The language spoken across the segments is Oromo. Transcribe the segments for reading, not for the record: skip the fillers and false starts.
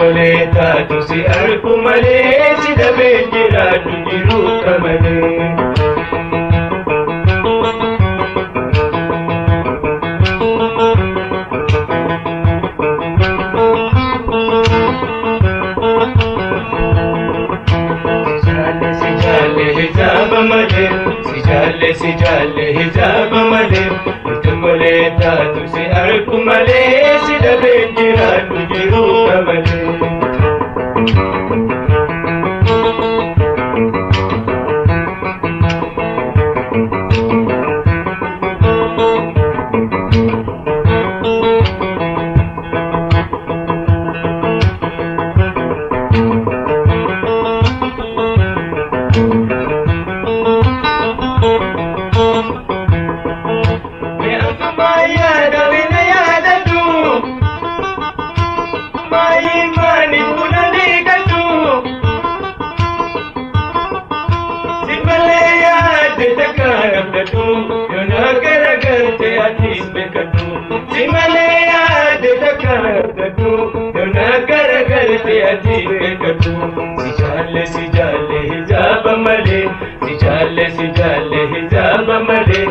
Tokkolee taatu si argu malee si dhabee jiraadhu jiruu kamalee. Si jaalle hijaaba malee si jaalle si jaalle hijaaba malee tokkolee taatu si argu malee si dhabee jiraadhu jiruu kamalee. Si jaalle hijaaba malee si jaalle si jaalle hijaaba malee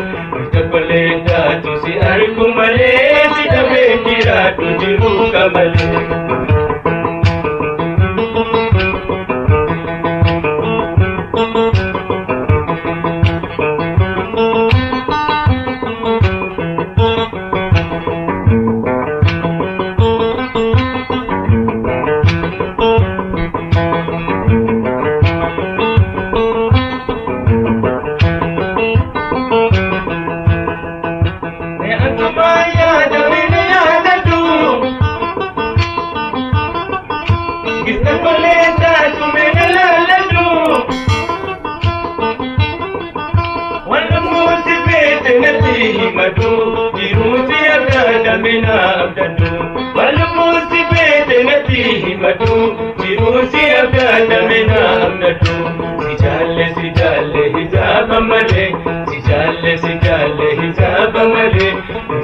tokkolee taatu si argu malee si dhabee jiraadhu jiruu kamalee. Si jaalle hijaaba malee si jaalle si jaalle hijaaba malee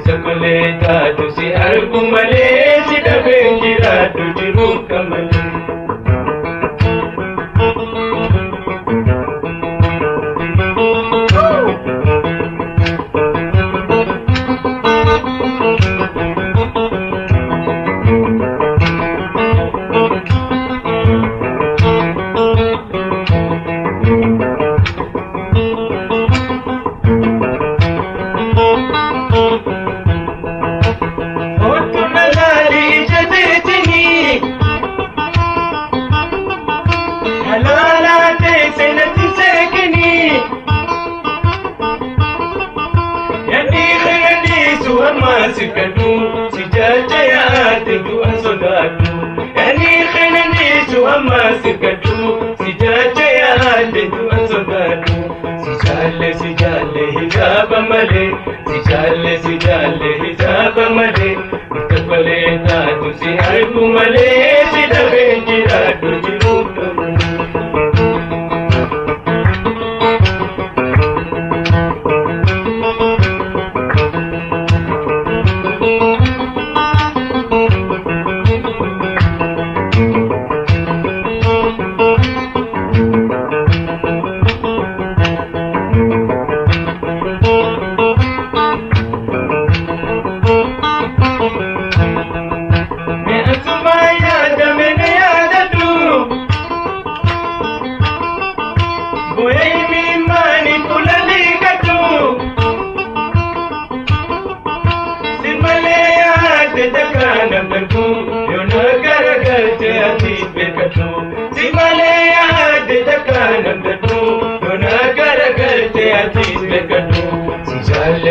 tokkolee taatu si argu malee si dhabee jiraadhu jiruu kamalee. Si jaalle hijaaba malee si jaalle si jaalle hijaaba malee tokkolee taatu si argu malee si dhabee jiraadhu jiruu kamalee.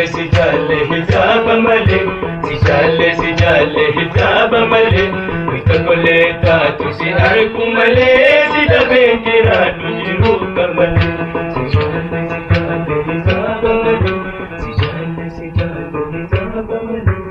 Si jaalle hijaaba malee si jaalle si jaalle hijaaba malee tokkolee taatu si argu malee si dhabee jiraadhu jiruu kamalee. Si jaalle si jaalle hijaaba malee si jaalle si jaalle hijaaba malee.